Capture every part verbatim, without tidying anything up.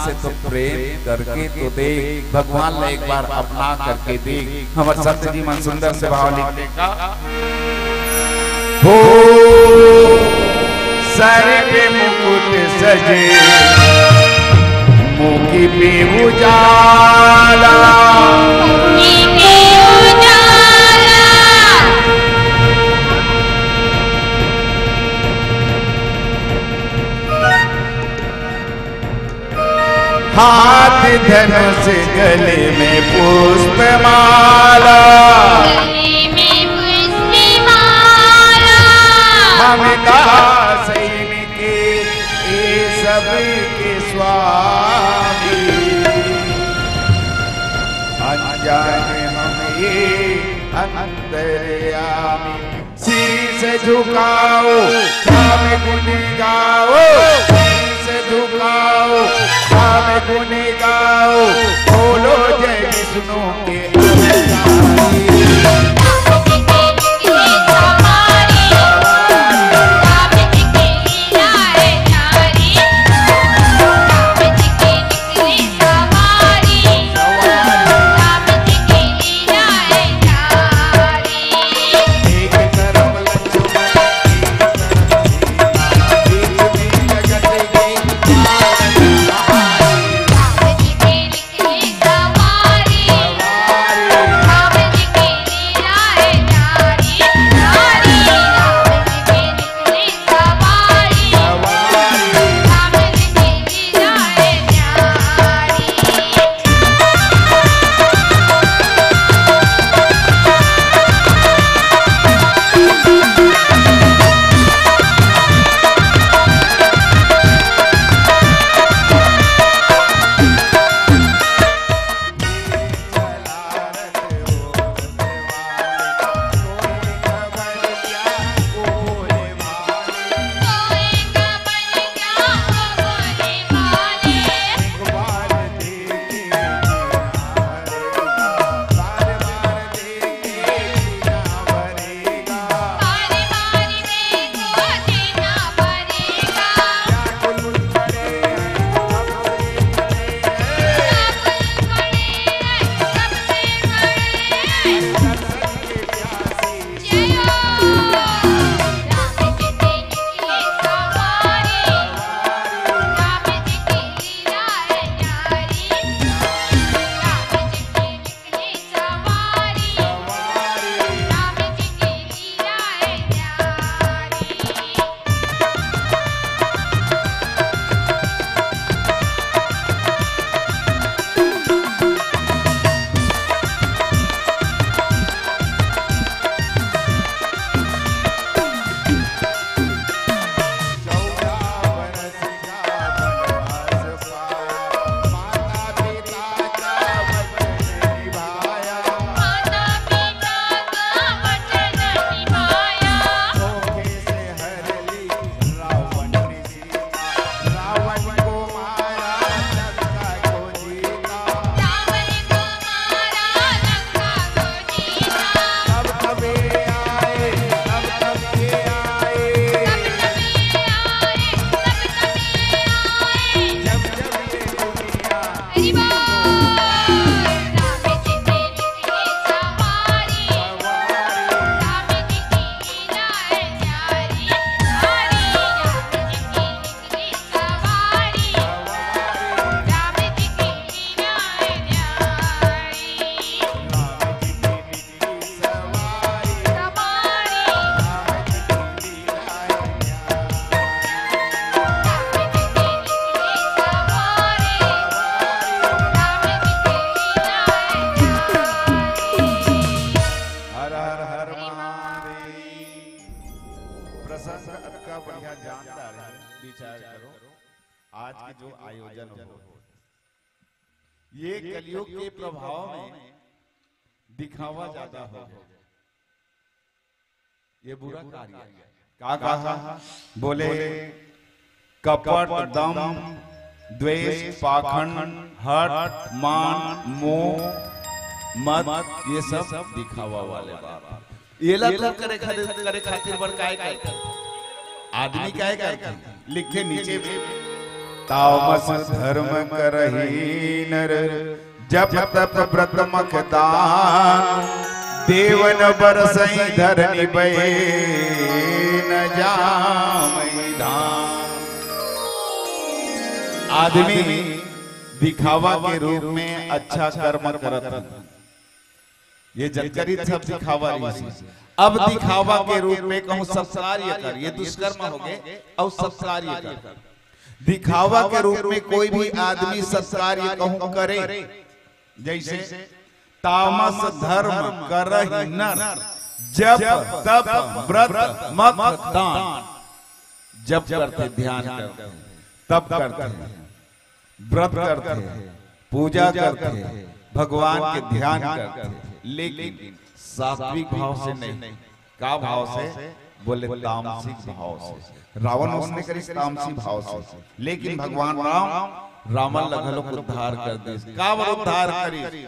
से तो प्रेम करके तो देख, भगवान ला एक बार अपना करके देख। हमर संत जी मन सुंदर से भाव लिखथे का, हो सर पे मुकुट सजे, मुखी पे उजाला। हाथ धनुष गले में पुष्प माला। गले में पुष्प माला। ममता सैनिक ये सब के स्वामी। अनजान हम ये अंतर्यामी। शीश झुकाओ, श्याम गुण गाओ। शीश झुकाओ, श्याम गुण गाओ। बोलो जय विष्णु के अवतारी। हर हर हर महादेव। प्रसंग अतका बढ़िया जानता रहे, विचार करो। आज के जो आयोजन हो, ये कलयुग के प्रभाव में दिखावा ज्यादा हो गया। ये बुरा कार्य है। का कहा? बोले, कपट, दम, द्वेष, पाखंड, हठ, मान, मोह, मद, ये सब दिखावा वाले बात। ये ला तो करे खातिर, करे खातिर बर काय करथे? आदमी काय करथे? लिखे नीचे में, तामस धर्म करही नर, जप तप व्रत मख दान, देवन बरसई धरनी बहे न जामई धान। आदमी दिखावा के रूप में अच्छा कर्म करत हे। ये जनकरी सब दिखावा रहिस हे। अब दिखावा के रूप में कहूँ सत्कार्य कर, ये दुष्कर्म हो गए, अउ सत्कार्य कर। दिखावा के रूप में कोई भी आदमी सत्कार्य कहूँ करे, जैसे तामस धर्म करहि नर, जप तप व्रत मख दान। जप करथे, ध्यान करथे, तप करथे, व्रत करथे, पूजा करथे, भगवान के ध्यान करथे, लेकिन सात्विक भाव से नहीं। का भाव से? बोले, तामसिक भाव से। रावण उसने करिस तामसी भाव से, लेकिन भगवान राम रावण ल घलोक उद्धार कर दिस। काबर उद्धार करिस?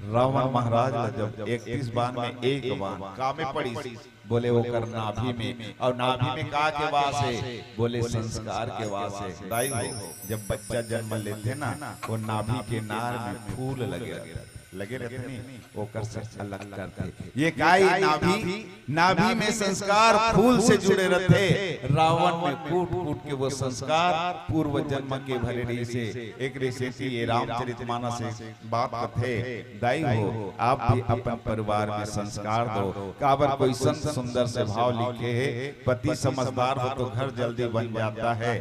रावण महाराज ला जब इकतीस बाण में एक बाण का में पड़िस, बोले, ओकर नाभि में। अउ नाभि में का के वास हे? बोले, संस्कार के वास हे। दाई हो, जब बच्चा जन्म लेथे ना, वो नाभि के नार में फूल लगे रहथे, लगे रहथे नहीं, ओकर से अलग करथे। ये का, ये नाभि, नाभि में संस्कार फूल से जुड़े रहथे। रावण में कूट कूट के वो संस्कार पूर्व जन्म के भरे रहिस हे। एकरे सेती ये रामचरित मानस एक बात कथे, दाई हो, आप भी अपन परिवार में संस्कार दो। काबर कोई संत सुंदर से भाव लिखे हे, पति समझदार हो तो घर जल्दी बन जाता है,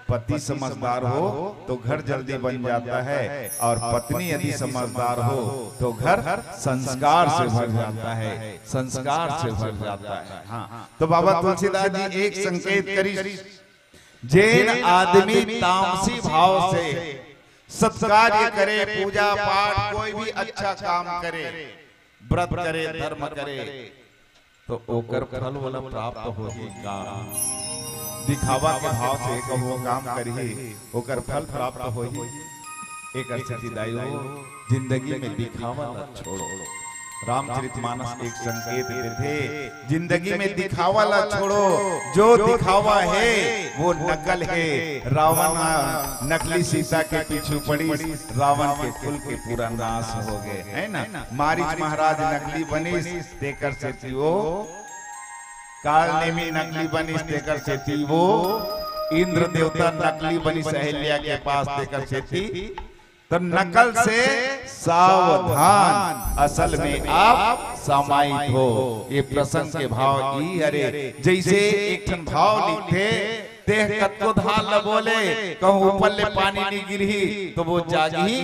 पति समझदार हो तो घर जल्दी बन जाता है, और पत्नी यदि समझदार हो तो घर संस्कार से भर जाता है, संस्कार से भर जाता है। हाँ, तो बाबा तुलसीदास जी एक संकेत करिस, जेन आदमी तामसी भाव से सत्कार्य करे, पूजा पाठ, कोई भी अच्छा काम करे, व्रत करे, धर्म करे, तो ओकर फल ओला प्राप्त होही का? दिखावा के भाव से कहूँ काम करही, ओकर फल प्राप्त होही? एकर सेती दाई हो, जिंदगी में दिखावा ला छोड़ो। रामचरित मानस एक संकेत देथे, जिंदगी में दिखावा ला छोड़ो। जो दिखावा हे, वो नकल हे। रावण नकली सीता के पीछू पड़िस, रावण के कुल के पूरा नाश हो गए, है ना? मारीच महाराज नकली बनिस, तेकर सेती वो काल नेमी नकली बनिस, तेकर सेती वो इंद्र देवता नकली बनिस अहिल्या के पास, तेकर सेती तो नकल से सावधान, असल में आप समाहित हो। ये प्रसंग के भाव ई हरे, जैसे एक ठन भाव लिखथे, तेह कतको धार ल बोले, कहूँ ऊपर ले पानी नहीं गिरही, तो वो जागही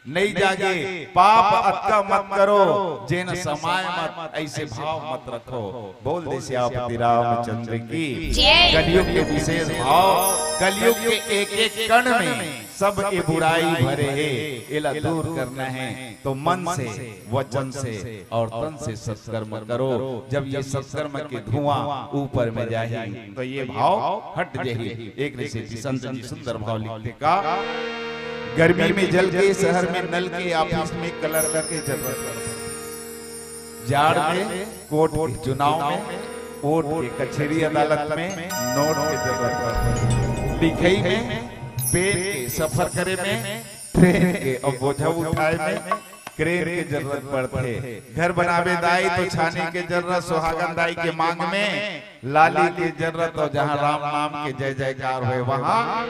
नहीं जागे। पाप अतका मत करो, जेन समाय मत, ऐसे भाव मत रखो। बोल दे सियापति रामचंद्र की। जय। कलयुग के विशेष भाव, कलयुग के एक एक कण में सब ये बुराई भरे हे, एला दूर करना है तो मन से, वचन से और तन से सत्कर्म करो। जब ये सत्कर्म के धुआं ऊपर में जाही तो ये भाव हट जाही। एकरे सेती संत जी सुंदर भाव लिखथे का, गर्मी में जल के, शहर में नल के, ऑफिस में कलर करके जरूरत पड़थे, जाड़ में कोर्ट के चुनाव में, कोर्ट के कचेरी अदालत में नोट के जरूरत पड़थे, लिखई में, पेन के, सफर करे में, ट्रेन के अउ बोझा उठाए में क्रेन के जरूरत पड़थे। घर बनावे दाई तो छानी के जरूरत, सुहागन दाई के मांग में लाली के जरूरत, अउ जहाँ राम नाम के जय जयकार होए वहाँ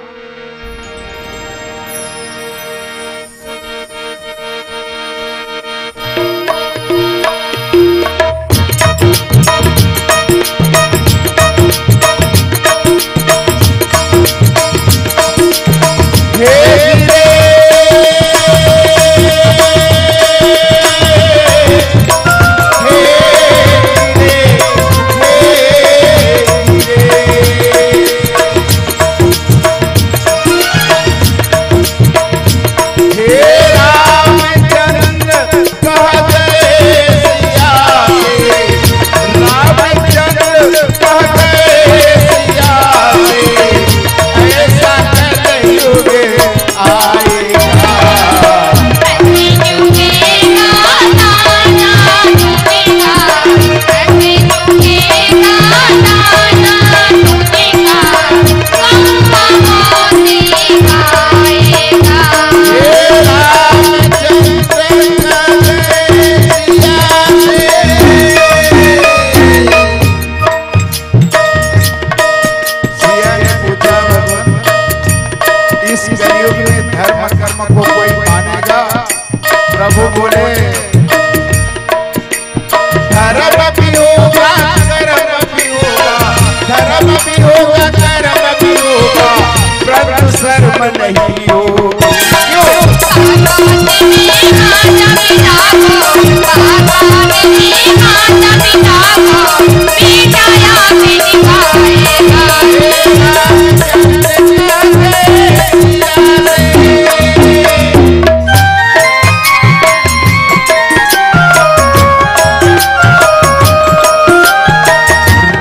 नहीं हो।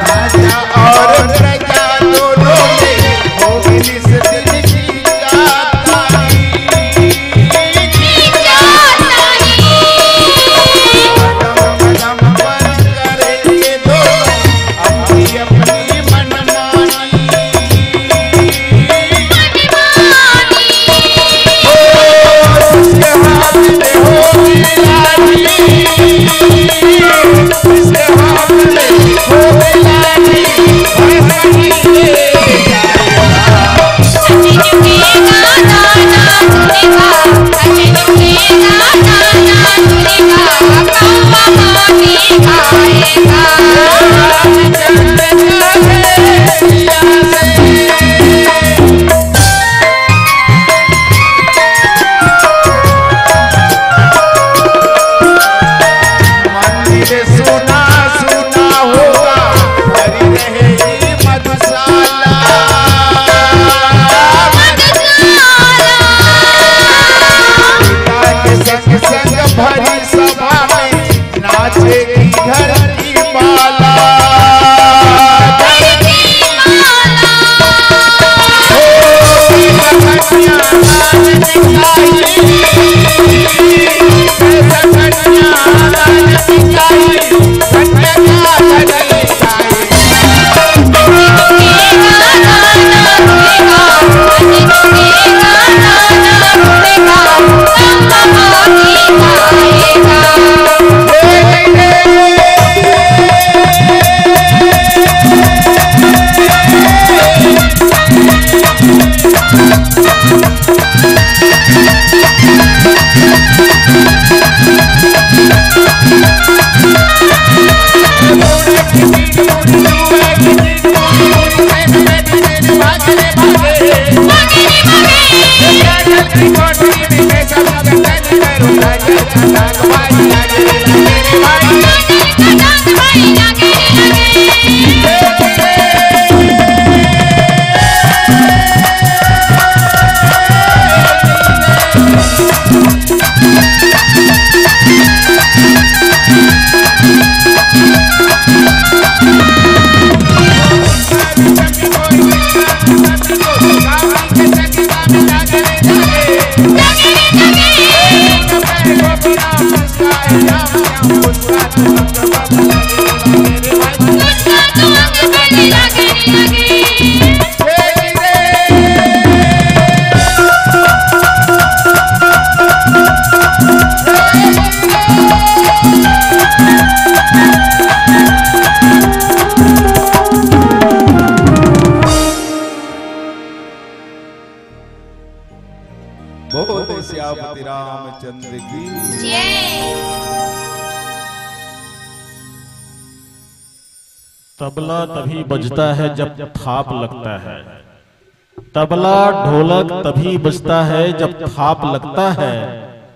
राजा और प्रजा दोनों में हो गई इस दिन की चातानी। कदम कदम पर करेंगे दोनों अपनी अपनी मनमानी। मंदिर सुना सुना होगा, भरी रहेगी मधुशाला। पिता के संग संग भरी सभा में नाचेगी धरती माला। बोल सियापति रामचंद्र की। जय। तबला तभी बजता है जब थाप लगता है, तबला ढोलक तभी बजता है जब थाप लगता है,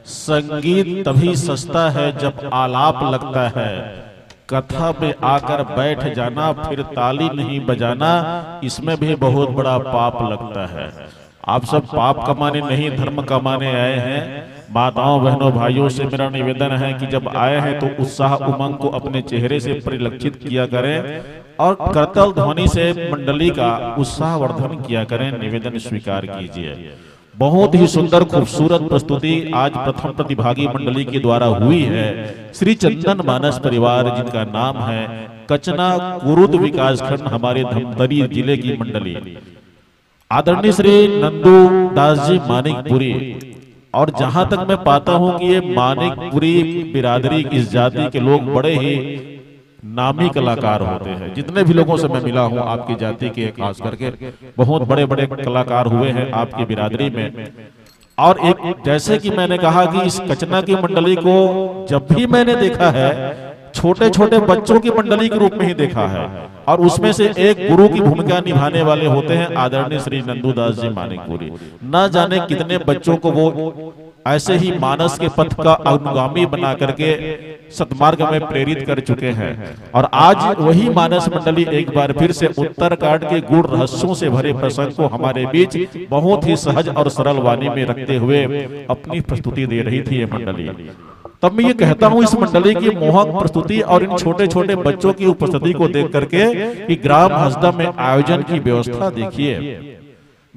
संगीत तभी सजता है जब आलाप लगता है। कथा में आकर बैठ जाना, फिर ताली नहीं बजाना, इसमें भी बहुत बड़ा पाप लगता है। आप सब पाप कमाने नहीं, धर्म कमाने आए हैं। माताओं, बहनों, भाइयों से मेरा निवेदन है कि जब आए हैं तो उत्साह उमंग को अपने चेहरे से परिलक्षित किया करें और करताल ध्वनि से मंडली का उत्साहवर्धन किया करें। निवेदन स्वीकार कीजिए। बहुत ही सुंदर, खूबसूरत प्रस्तुति आज प्रथम प्रतिभागी मंडली के द्वारा हुई है। श्री चंदन मानस परिवार, जिनका नाम है कचना, कुरुद विकासखंड, हमारे धमतरी जिले की मंडली। आदरणीय श्री नंदू दास जी मानिकपुरी, और जहां तक मैं पाता हूं कि ये मानिकपुरी बिरादरी, इस जाति के लोग बड़े ही नामी कलाकार होते हैं। जितने भी लोगों से मैं मिला हूं आपकी जाति के, खास करके बहुत बड़े बड़े कलाकार हुए हैं आपकी बिरादरी में। और एक, जैसे कि मैंने कहा कि इस कचना की मंडली को जब भी मैंने देखा है छोटे छोटे बच्चों की मंडली के रूप में ही देखा है। और उसमें से एक गुरु की भूमिका निभाने वाले होते हैं आदरणीय श्री नंदूदास जी मानिकपुरी। न जाने कितने बच्चों को वो ऐसे ही मानस के पथ का अनुगामी बना करके सतमार्ग में प्रेरित कर चुके हैं। और आज वही मानस मंडली एक बार फिर से उत्तरकांड के गूढ़ रहस्यों से भरे प्रसंग को हमारे बीच बहुत ही सहज और सरल वाणी में रखते हुए अपनी प्रस्तुति दे रही थी ये मंडली। तब मैं ये कहता हूं, इस मंडली की मोहक प्रस्तुति और इन छोटे छोटे बच्चों की उपस्थिति को देख करके, कि ग्राम हसदा में आयोजन की व्यवस्था देखिए,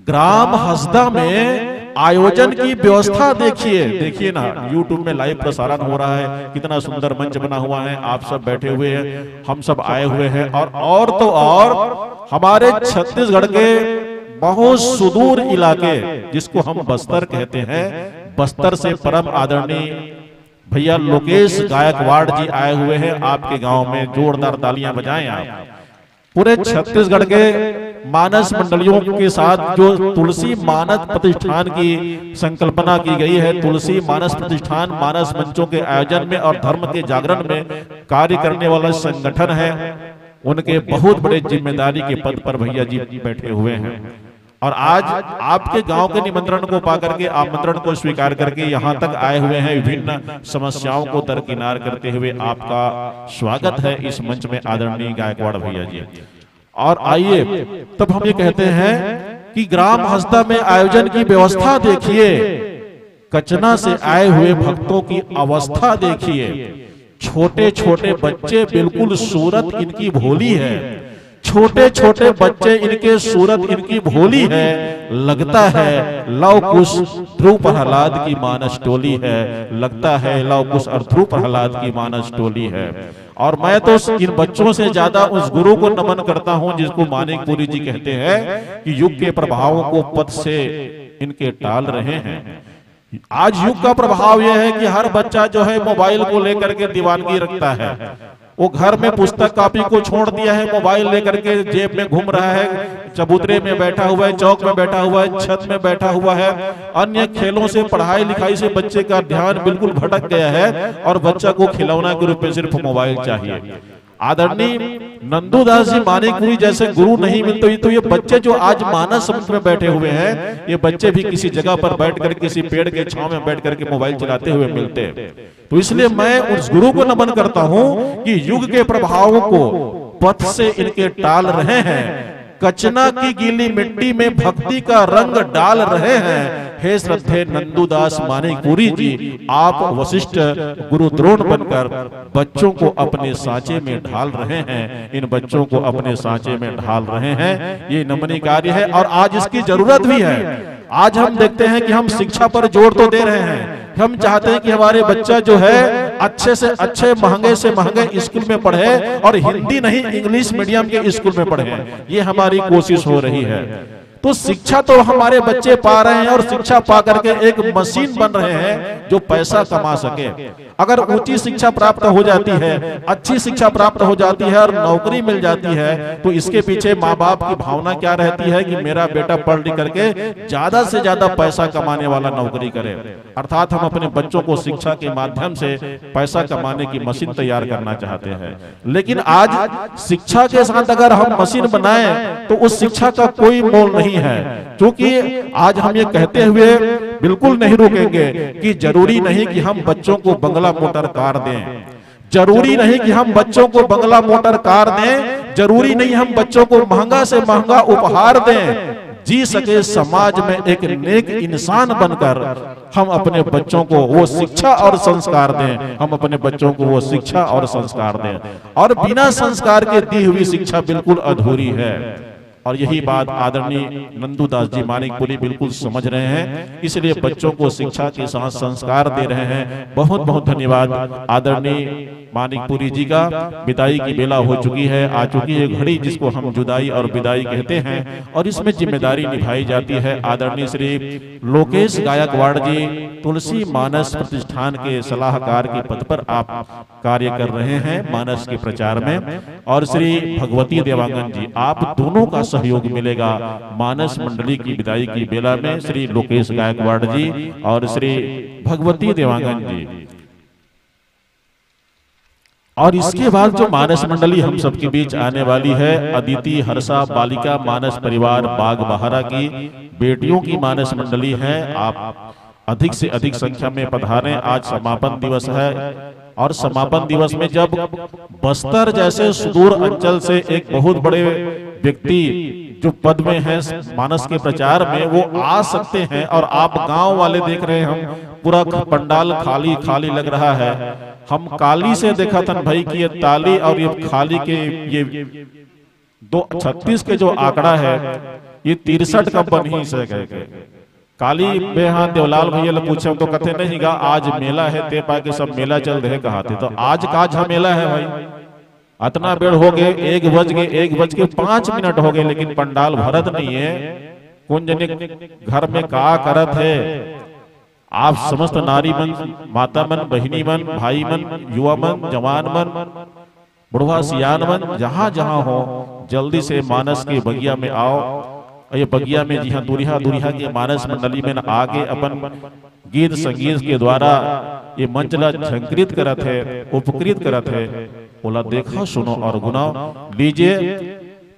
ग्राम हसदा में आयोजन की व्यवस्था देखिए। देखिए ना, YouTube में लाइव प्रसारण हो रहा है, कितना सुंदर मंच बना हुआ है, आप सब बैठे हुए हैं, हम सब आए हुए हैं। और और तो और, हमारे छत्तीसगढ़ के बहुत सुदूर इलाके, जिसको हम बस्तर कहते हैं, बस्तर से परम आदरणीय भैया लोकेश गायकवाड़ जी आए हुए हैं आपके गांव में। जोरदार तालियां बजाएं आप। पूरे छत्तीसगढ़ के मानस मंडलियों के साथ जो तुलसी मानस प्रतिष्ठान की संकल्पना की गई है, तुलसी मानस प्रतिष्ठान मानस मंचों के आयोजन में और धर्म के जागरण में कार्य करने वाला संगठन है, उनके बहुत बड़े जिम्मेदारी के पद पर भैया जी बैठे हुए हैं। और आज आपके गांव के निमंत्रण को पा करके, आमंत्रण को स्वीकार करके यहां तक आए हुए हैं, विभिन्न समस्याओं को दरकिनार करते हुए आपका स्वागत है इस मंच में आदरणीय गायकवाड़ भैया जी। और आइए, तब हम ये कहते हैं कि ग्राम हसदा में आयोजन की व्यवस्था देखिए, कचना से आए हुए भक्तों की अवस्था देखिए। छोटे छोटे बच्चे, बिल्कुल सूरत इनकी भोली है। छोटे छोटे बच्चे इनके, सूरत इनकी भोली है। लगता है लव कुश ध्रुव प्रहलाद की मानस टोली है। लगता है लव कुश और ध्रुव प्रहलाद की मानस टोली है। और मैं तो इन बच्चों से ज्यादा उस गुरु को नमन करता हूं, जिसको मानिकपुरी जी कहते हैं कि युग के प्रभावों को पथ से इनके टाल रहे हैं। आज युग का प्रभाव यह है कि हर बच्चा जो है मोबाइल को लेकर के दीवानगी रखता है। वो घर में पुस्तक कॉपी को छोड़ दिया है, मोबाइल लेकर के जेब में घूम रहा है, चबूतरे में बैठा हुआ है, चौक में बैठा हुआ है, छत में बैठा हुआ है। अन्य खेलों से, पढ़ाई लिखाई से बच्चे का ध्यान बिल्कुल भटक गया है और बच्चा को खिलौना के रूप में सिर्फ मोबाइल चाहिए। आदरणीय नंदूदास जी मानिकपुरी जैसे गुरु नहीं मिलते हुए तो ये बच्चे जो आज मानस मंच में बैठे हुए हैं, ये बच्चे भी किसी जगह पर बैठ कर, किसी पेड़ के छांव में बैठ करके मोबाइल चलाते हुए मिलते। तो इसलिए मैं उस गुरु को नमन करता हूं कि युग के प्रभावों को पथ से इनके टाल रहे हैं। कचना की गीली मिट्टी में भक्ति का रंग डाल रहे हैं। हे श्रद्धे नंदूदास मानिकपुरी जी, आप वशिष्ठ गुरु द्रोण बनकर बच्चों को अपने सांचे में ढाल रहे हैं, इन बच्चों को अपने सांचे में ढाल रहे हैं। ये नमनीय कार्य है और आज इसकी जरूरत भी है। आज हम देखते हैं कि हम शिक्षा पर जोर तो दे रहे हैं, हम चाहते हैं कि हमारे बच्चा जो है अच्छे से अच्छे, महंगे से महंगे स्कूल में पढ़े और हिंदी नहीं, इंग्लिश मीडियम के स्कूल में पढ़े। ये हमारी कोशिश हो रही है। तो शिक्षा तो हमारे बच्चे पा रहे हैं और शिक्षा पा करके एक मशीन बन रहे हैं जो पैसा कमा सके। अगर ऊंची शिक्षा प्राप्त हो जाती है, अच्छी शिक्षा प्राप्त हो जाती है और नौकरी मिल जाती है, तो इसके पीछे माँ बाप की भावना क्या रहती है कि मेरा बेटा पढ़ लिख करके ज्यादा से ज्यादा पैसा कमाने वाला नौकरी करे। अर्थात हम अपने बच्चों को शिक्षा के माध्यम से पैसा कमाने की मशीन तैयार करना चाहते हैं। लेकिन आज शिक्षा के साथ अगर हम मशीन बनाएं तो उस शिक्षा का कोई मोल नहीं है। क्योंकि आज हम ये कहते हुए बिल्कुल नहीं रुकेंगे कि जरूरी नहीं कि हम बच्चों को बंगला मोटर कार दें, जरूरी नहीं कि हम बच्चों को बंगला मोटर कार दें, जरूरी नहीं हम बच्चों को महंगा से महंगा उपहार दें। जी सके समाज में एक नेक इंसान बनकर हम अपने बच्चों को वो शिक्षा और संस्कार दें, हम अपने बच्चों को वो शिक्षा और संस्कार दें। और बिना संस्कार के दी हुई शिक्षा बिल्कुल अधूरी है। और यही बात आदरणीय नंदूदास जी मानिकपुरी बिल्कुल समझ रहे हैं, इसलिए बच्चों को शिक्षा के साथ संस्कार दे रहे हैं। बहुत बहुत धन्यवाद आदरणीय मानिकपुरी जी का। विदाई की बेला हो चुकी है, आ चुकी है घड़ी जिसको हम जुदाई और विदाई कहते हैं, और इसमें जिम्मेदारी निभाई जाती है आदरणीय श्री लोकेश गायकवाड़ जी, तुलसी मानस प्रतिष्ठान के सलाहकार के पद पर आप कार्य कर रहे हैं मानस के प्रचार में, और श्री भगवती देवांगन जी, आप दोनों का सहयोग मिलेगा मानस मंडली की विदाई की बेला में। श्री लोकेश गायकवाड़ जी और श्री भगवती देवांगन जी, और इसके बाद जो मानस मंडली हम सबके बीच आने वाली है, अदिति हर्षा बालिका मानस परिवार बागबाहरा की बेटियों की मानस मंडली है। आप अधिक से अधिक संख्या में पधारें। आज समापन दिवस है और समापन दिवस में जब बस्तर जैसे सुदूर अंचल से एक बहुत बड़े व्यक्ति जो पद में है मानस के प्रचार में, वो आ सकते हैं और आप गांव वाले देख रहे हैं, हम पूरा पंडाल खाली खाली लग रहा है। हम काली से देखत हन भाई कि ये ताली और ये खाली के ये दो छत्तीस के जो आंकड़ा है, ये तिरसठ का बन ही से कह के काली बेहा देवलाल भैया ले पूछे तो कथे नहीं गा, आज मेला है ते पाके सब मेला चल दे कहा थे। तो आज का झमेला है भाई, अतना बेड़ हो गए, एक बज गए, एक बज के पांच मिनट हो गए, लेकिन पंडाल भरत नहीं है। कौन जने घर में का करत है। आप समस्त नारी मन, माता मन, बहिनी मन, भाई मन, युवा मन, जवान मन, बुढ़वा सियान मन, जहां जहां हो, जल्दी से मानस के बगिया में आओ। ये बगिया में जिहां दुरिहा दुरिहा के मानस मंडली में आके अपन गीत संगीत के द्वारा ये मंच ला झंकृत करत है, उपकृत करत है, ओला देखो, सुनो और गुनाओ। लीजिए,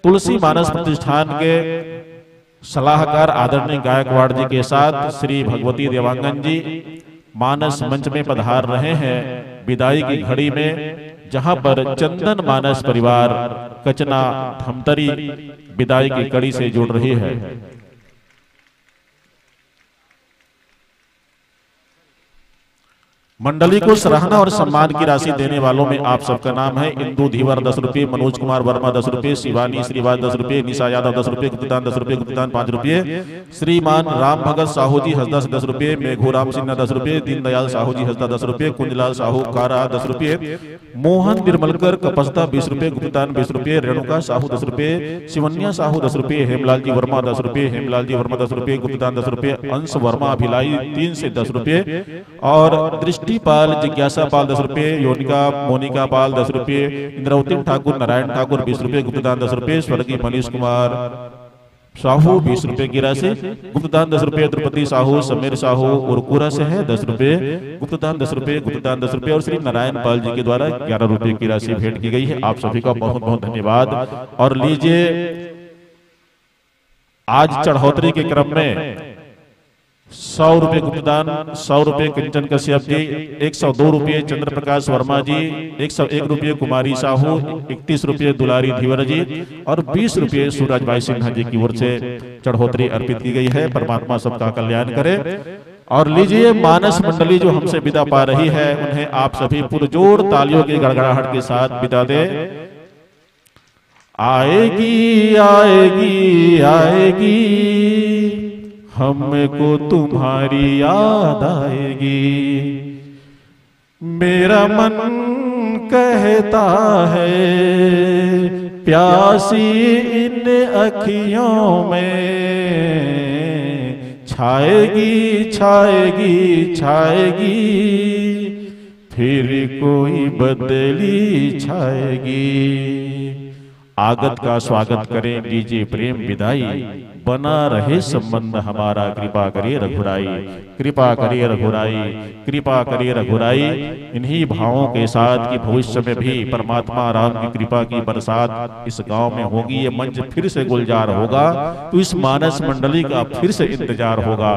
तुलसी मानस प्रतिष्ठान के सलाहकार आदरणीय गायकवाड़ जी के साथ श्री भगवती देवांगन जी मानस मंच में पधार रहे हैं। विदाई की घड़ी में जहां पर चंदन मानस परिवार कचना धमतरी विदाई की कड़ी से जुड़ रही है। मंडली को सराहना और सम्मान की राशि देने वालों में आप सबका नाम है। इंदु धीवर दस रुपये, मनोज कुमार वर्मा दस रुपये, शिवानी श्रीवास दस रुपये, निशा यादव दस रुपये, गुप्तदान दस रुपये, गुप्तदान पाँच रुपये, श्रीमान राम भगत साहू जी हसदा से दस रुपये, मेघू राम सिन्हा दस रुपये, दीनदयाल साहू जी हसदा दस रुपये, कुंजलाल साहू कारा दस रुपये, मोहन निर्मलकर कपस्ता बीस रुपये, गुप्तदान बीस रुपये, रेणुका साहू दस रुपये, शिवन्या साहू दस रुपये, हेमलाल जी वर्मा दस रुपये, हेमलाल जी वर्मा दस रुपये, गुप्तदान दस रुपये, अंश वर्मा भिलाई तीन से दस रुपये, और दृष्टिपाल, जिज्ञासा पाल दस रुपये, योनिका, मोनिका पाल दस रुपये, इंद्रावती ठाकुर, नारायण ठाकुर बीस रुपये, गुप्तदान दस रुपये, स्वर्गीय मनीष कुमार साहू बीस रुपये की राशि, गुप्तदान दस रुपये, द्रौपदी साहू, समीर साहू उरकुरा से है दस रुपये, गुप्तदान दस रुपये, गुप्तदान दस रुपये, और श्री नारायण पाल जी के द्वारा ग्यारह रुपये की राशि भेंट की गई है। आप सभी का बहुत बहुत धन्यवाद। और लीजिए, आज चढ़ोतरी के क्रम में सौ रुपये गुप्तदान, सौ रुपये कंचन कश्यप जी, एक सौ दो रुपये चंद्र प्रकाश वर्मा जी, एक सौ एक रुपये कुमारी साहू, इकतीस रुपये दुलारी धीवर जी और बीस रुपये सूरज भाई सिन्हा जी की ओर से चढ़ोतरी अर्पित की गई है। परमात्मा सबका कल्याण करे। और लीजिए, मानस मंडली जो हमसे विदा पा रही है, उन्हें आप सभी पुरजोर तालियों की गड़गड़ाहट के साथ विदा दे। आएगी, आएगी, आएगी, हमको तुम्हारी याद आएगी। मेरा मन कहता है, प्यासी इन अखियों में छाएगी, छाएगी, छाएगी, फिर कोई बदली छाएगी। आगत का स्वागत करें, दीजिए प्रेम विदाई, बना रहे संबंध हमारा, कृपा करिए रघुराई, कृपा करिए रघुराई, कृपा करिए रघुराई। इन्हीं भावों के साथ कि भविष्य में भी परमात्मा राम की कृपा की बरसात इस गांव में होगी, ये मंच फिर से गुलजार होगा, तो इस मानस मंडली का फिर से इंतजार होगा।